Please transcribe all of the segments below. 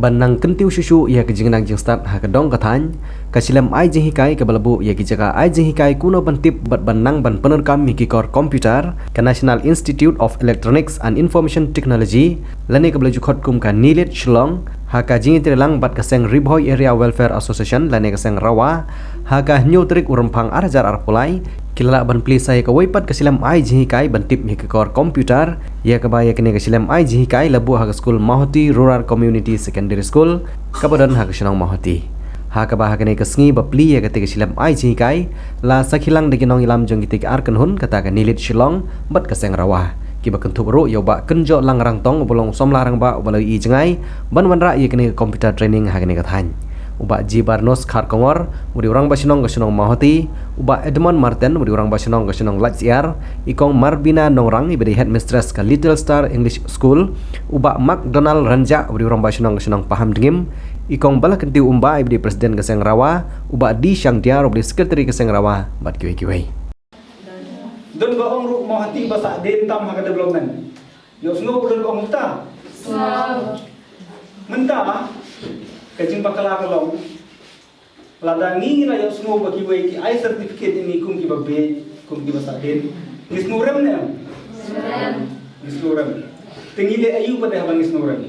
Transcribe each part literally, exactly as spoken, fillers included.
Ban nang kyntiew shuh shuh ïa ka jingnang jingstad ha ka dong ka thaiñ, ka shlem ai jinghikai kaba la buh ïa ki jaka ai jinghikai kumno ban tip bad ban nang ban pyndonkam ïa ki kor computer, ka National Institute of Electronics and Information Technology, lane kaba la ju khot kum ka NIELIT Shillong, ha ka jingïatreilang bad ka seng Ri Bhoi Area Welfare Association lane ka seng RAWA, ha ka hynñiew tarik u Rymphang ar hajar arphew lai, ki la lah ban plie sa ïa kawei pat ka shlem ai jinghikai ban tip ïa ki kor computer, ïa kaba ïa kane ka shlem ai jinghikai la buh ha ka skul Mawhati Rural Community Secondary School, kaba don ha ka shnong Mawhati. Ha kaba ha kane ka sngi ba plie ïa kata ka shlem ai jinghikai, la sakhi lang da ki nongïalam jong kitei ki ar kynhun, kata ka NIELIT Shillong bad ka seng RAWA, kiba kynthup ruh ïa u Bah Kynjoh Lang Rangtong, uba long u samla rangbah uba la ïohi jngai ban wanrah ïa kane ka computer training ha kane ka thaiñ. U Bah Jibarnos Kharkongor, u dei u rangbah shnong ka shnong Mawhati, u Bah Edmond Martin, u dei u rangbah shnong ka shnong Laitshiar, i Kong Marbina Nongrang, iba dei headmistress ka Little Star English School, u Bah McDonald Ranjah, u dei u rangbah shnong ka shnong Pahamdngim, i Kong Balakyntiew Umbah, iba dei president ka seng RAWA, u Bah D Shangdiar, uba dei secretary ka seng RAWA, bad kiwei kiwei. Don ba ong ruh Mawhati ba sah dien tam ha ka development. Ïohsngew ba don ba ong mynta? Mynta ka jingbakla ka long, lada ngi ngi la ïohsngew ba kiwei ki ai certificate ïa ngi kum kiba bieit, kum kiba sah dien, ngi sngewrem ne em? Ngi sngewrem. Te ngi leh aïu pat de haba ngi sngewrem?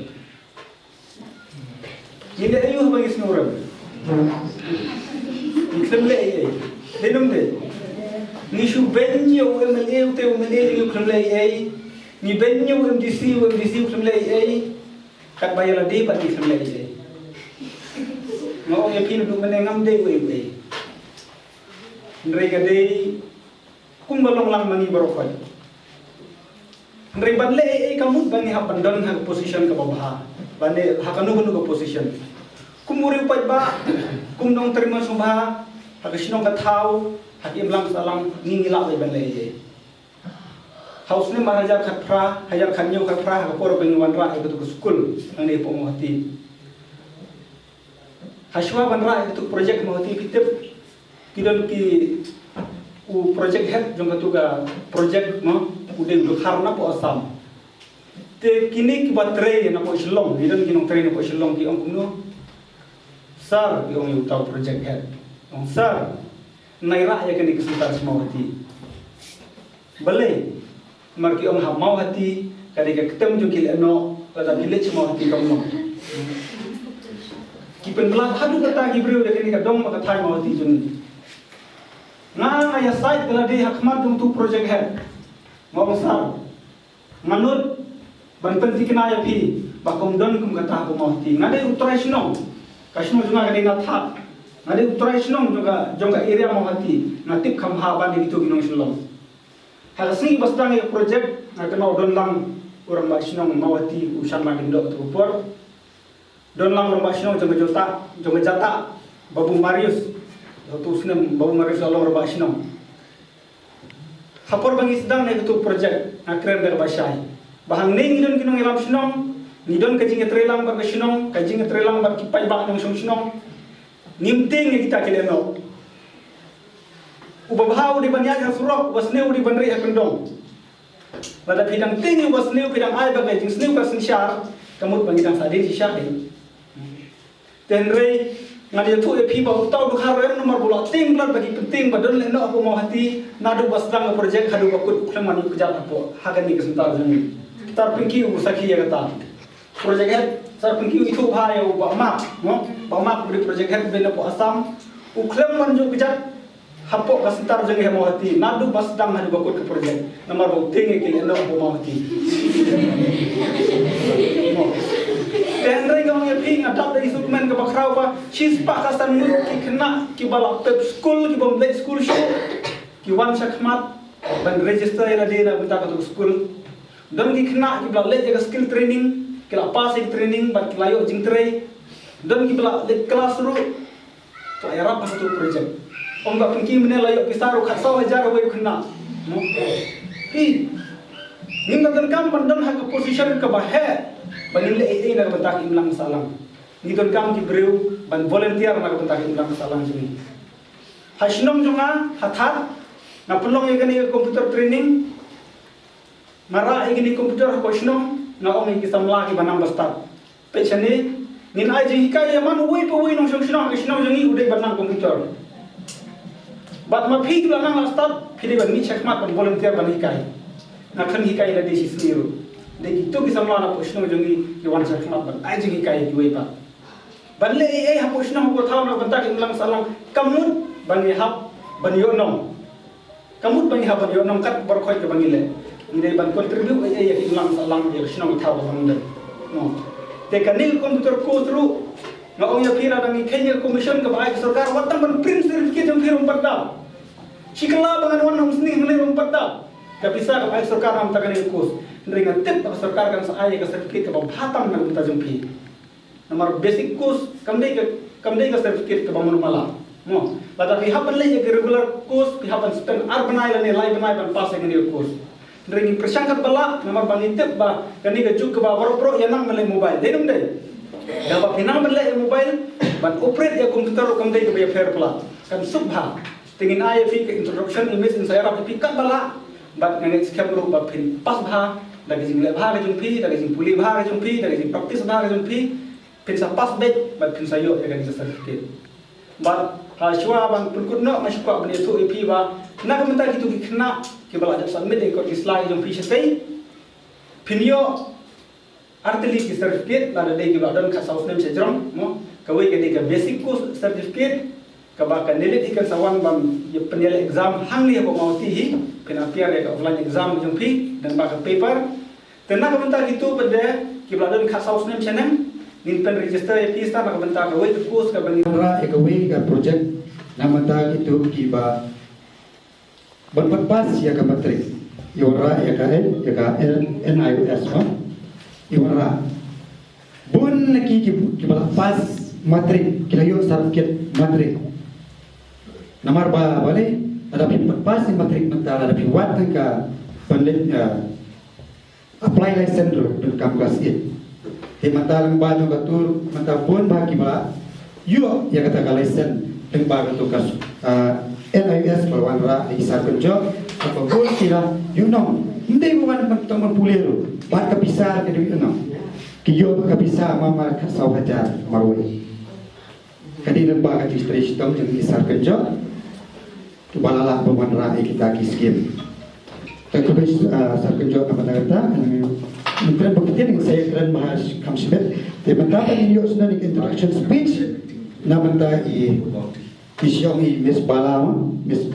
Ngi leh aïu haba ngi sngewrem? Ngi khlem leh ei ei. Dei ne ym dei? Ngi shu beiñ ïa u MLA, u te u MLA, ngi khlem leh ei ei. Ngi beiñ ïa u MDC, u MDC u khlem leh ei ei. Katba ïa lade pat ngi khlem leh ei ei. Nga ong ïa phi naduh mynne ngam dei uei uei. Hynrei ka dei kumba long lang ma ngi baroh khoit. Hynrei ban leh ei ei ka mut ba ngi hap ban don ha ka position kaba bha, lane ha kano kano ka position. Kum u riewpaidbah, kum nongtrei mynshuwa, ha ka shnong ka thaw, ha ka imlang sahlang, ngi ngi lah ban leh ei ei. Ha u snem ar hajar khatphra, hajar khathynñiew khatphra, ha ka por ba ngi wanrah ïa katu ka skul hangne hapoh Mawhati. Hashwa ban rah ïa katu ka project Mawhati, phi tip, ki don ki, u project head jong katu ka project mo, u dei u dkhar napoh Assam. Te kine kiba trei napoh Shillong, ki don ki nongtrei napoh Shillong, ki ong kumno? Sir, ki ong ïa uta u project head. Ong, sir, nai rah ïa kane ka center sha Mawhati. Balei? Namar ki ong ha Mawhati ka dei ka ktem jong ki lehnoh, lada ki leit sha Mawhati kam long. Ki pynbna haduh katta ki briew da kane ka dong bad ka thaiñ Mawhati jong ngi. Nga nga ïasaid da lade ha khmat jong utu u project head. Nga ong, sir, nga nud ban pynthikna ïa phi ba kam don kum kata hapoh Mawhati. Nga dei u trai shnong. Ka shnong jong nga ka dei na Thad. Nga dei u trai shnong jong ka, jong ka area Mawhati. Nga tip kham bha ban ïa kito ki nong Shillong. Ha ka sngi ba sdang ïa ka project, nga kynmaw don lang u rangbah shnong Mawhati u shah ma ding doh tu por. Don lang u rangbah shnong jong ka Jatah, jong ka Jatah, Babu Marius. Utu u snem Babu Marius u long rangbah shnong. Ha por ba ngi sdang ïa katu ka project, nga kren da kaba shai ba hangne ngi don ki nongïalam shnong, ngi don ka jingïatreilang bad ka shnong, ka jingïatreilang bad ki paidbah nongshong shnong. Ngim tieng ïa kita ki lehnoh. Uba bha u dei ban ïaid ha surok, uba sniew u dei ban rieh ha kyndong. Lada phi dang tieng ïa uba sniew, phi dang ai ba ka jingsniew ka synshar, ka mut ba ngi dang sah dien shisha dei. Te hynrei ngan ïathuh ïa phi ba uta u dkhar u em namar ba u la tieng palat ba ki pyntieng ba don lehnoh hapoh Mawhati, naduh ba sdang ka project haduh ba kut u khlem man ïoh kjat hapoh ha kane ka center jong ngi. Sir Pinky u sakhi ïa kata. Project head, Sir Pinky u ithuh bha ïa u Bah Mak, no? Bah Mak u dei project head ba dei napoh Assam. U khlem man ïoh kjat hapoh ka center jong ngi ha Mawhati, naduh ba sdang haduh ba kut ka project. Namar ba u tieng ïa ki lehnoh hapoh Mawhati. Mo. Te hynrei nga ong ïa phi, nga dap da i sukmen kaba khraw ba shispah ka san ngut ki khynnah kiba la pep skul, kiba ym leit skul shuh, ki wan sha khmat ban register ïa lade na bynta katu ka skul. Don ki khynnah kiba la leit ïa ka skill training, ki la pass ïa ka training bad ki la ïoh jingtrei. Don kiba la leit klas ruh, ki la ïarap ha katu ka project. Ong Bah Pinky mynne la ïoh pisa ruh khatsaw hajar uwei u khynnah. Mo. Phi, ngim da donkam ban don ha ka position kaba heh ba ngin leh ei ei na ka bynta ka imlang sahlang. Ngi donkam ki briew ban volunteer na ka bynta ka imlang sahlang jong ngi. Ha shnong jong nga, ha Thad, nga pynlong ïa kane ka computer training. Nga rah ïa kine ki computer hapoh shnong, nga ong ïa ki samla kiba nang ba stad. Peit shane, Ngin ai jinghikai ïa man uwei pa uwei nongshong shnong ha ka shnong jong ngi u dei ban nang computer. Bad ma phi ki la nang la stad, phi dei ban mih shakhmat ban volunteer ban hikai. Nga khlem hikai lade shisngi ruh. Dei kito ki samla na pdeng shnong jong ngi ki wan shakhmat ban ai jinghikai ïa kiwei pat. Ban leh ei ei ha pdeng shnong ha pdeng thaw na ka bynta ka imlang sahlang, kam mut ba ngi hap ban ïoh nong. Ka mut ba ngi hap ban ïoh nong kat baroh khoit kaba ngi leh. Ngi dei ban contribute ei ei ïa ka imlang sahlang ïa ka shnong ka thaw kaba ngi dei. Mo. Te kane ka computer course ruh, nga ong ïa phi, lada ngi kheiñ ïa ka commission kaba ai ka sorkar, wat tang ban print certificate jong phi ruh ym pat dap. Shi kylla ba ngan wan ha Umsning hangne ruh ym pat dap. Ka pisa kaba ai ka sorkar na ka bynta kane ka course. Hynrei nga tip ba ka sorkar kan sa ai ïa ka certificate kaba bha tam na ka bynta jong phi. Namar basic course kam dei ka, kam dei ka certificate kaba mano mala. Mo, lada phi hap ban leh ïa ka regular course, phi hap ban spend ar bnai lane lai bnai ban pass ïa kane ka course. Hynrei ngi pyrshang katba lah, namar ba ngi tip ba kane ka juk kaba baroh baroh ïa nang ban leh mobile. Dei ne ym dei? Da ba phi nang ban leh ïa mobile, ban operate ïa computer ruh kam dei kaba ïapher palat. Kan suk bha. Te ngin ai ïa phi ka introduction, image in sa ïarap ïa phi katba lah. Bad nga ngeit skhem ruh ba phin pass bha da ka jingleh bha ka jong phi, da ka jingpule bha ka jong phi, da ka jingpractice bha ka jong phi. Phin sa pass beit bad phin sa ïoh ïa kane ka certificate. Bad ha shuwa ban pynkut noh, nga shu kwah ban ïathuh ïa phi ba na ka bynta kito ki khynnah kiba la dep submit ïa ka kot ki sla ka jong phi shatei, phin ïoh artylli ki certificate, lada dei kiba la don khatsaw snem sha jrong, mo. Kawei ka dei ka basic course certificate, kaba ka candidate hi kan sa wan ban ïa pynïaleh exam hangne ha Mawhati hi, phin appear ïa ka offline exam jong phi, don ba ka paper. Te na ka bynta kito pat de kiba la don khatsaw snem shaneng, ngin pynregister ïa phi sa na ka bynta kawei ka course kaba ngin wanrah ïa kawei ka project na ka bynta kito kiba Ban pat pass ïa ka matric, i wanrah ïa ka, ïa ka N I O S, mo? I wanrah. Bun na ki, ki, kiba la pass matric, ki la ïoh certificate matric. Namar ba, balei, lada phi pat pass ïa matric mynta, lada phi wad tang ka ban leit, eh, apply license ruh donkam class eight. Te mynta lyngba jong katu mynta bun bha kiba la ïoh ïa kata ka license lyngba katu ka, ah, N I O S ba wanrah ïa ki sar kynjoh, kaba bun ki la ïoh nong. Ym dei ba wan tang ban pule ruh, bad ka pisa ka dei ïoh nong. Ki ïoh ka pisa marmar khatsaw hajar marwei. Ka dei lyngba ka jingtrei shitom jong ki sar kynjoh kiba la lah ban wanrah ïa kita ki skim. Te khublei, ah, sar kynjoh na bynta kata, ngin kren bha ktien, ngin sa ïakren bha kham shibit. Te mynta ngin ïoh shuh ïa ka introduction speech na bynta i, i shong i Miss Bala, Miss